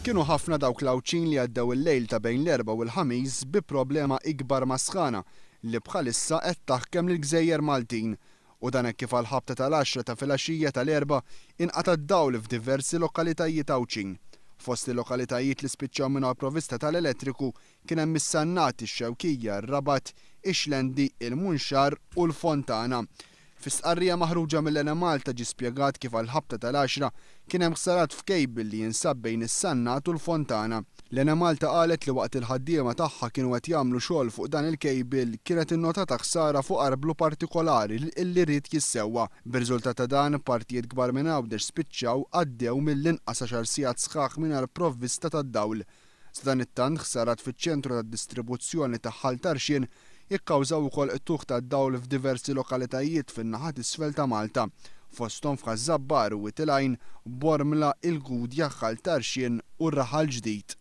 Kienu ħafna dawk l-Għawdxin li għaddew il-lejl ta' bejn l-Erbgħa u l-Ħamis bi problema ikbar mas-sħana li bħalissa qed taħkem lill-gżejjer Maltin. U dan hekk kif għall-ħabta tal-għaxra ta' filgħaxija tal-Erbgħa inqata' d-dawl f'diversi lokalitajiet Għawdxin. Fost il-lokalitajiet li spiċċaw mingħajr provvista tal-elettriku kien hemm is-Sannat, ix-Xewkija, ir-Rabat, ix-Xlendi, il-Munxar u l-Fontana. Fi stqarrija maħruġa mill-Enemalta ġie spjegat kif għall-ħabta tal-għaxra kien hemm ħsarat f'cable li jinsab bejn is-Sannat u l-Fontana. L-Enemalta qalet li waqt il-ħaddiema tagħha kienu qed jagħmlu xogħol fuq dan il-cable kienet innotata ħsara fuq arblu partikolari li ried jissewwa. B'riżultat ta' dan, partijiet kbar minn Għawdex spiċċaw għaddew mill-inqas għaxar sigħat sħaħ mingħajr provvista tad-dawl. Sadanittant, ħsarat fiċ-ċentru tad-distribuzzjoni ta' Ħal Tarxien ikkawżaw ukoll qtugħ tad-dawl f'diversi lokalitajiet fin-naħa t'isfel ta' Malta, fosthom f'Ħaż-Żabbar, Wied il-Għajn, Bormla, il-Gudja, Ħal Tarxien u Raħal Ġdid.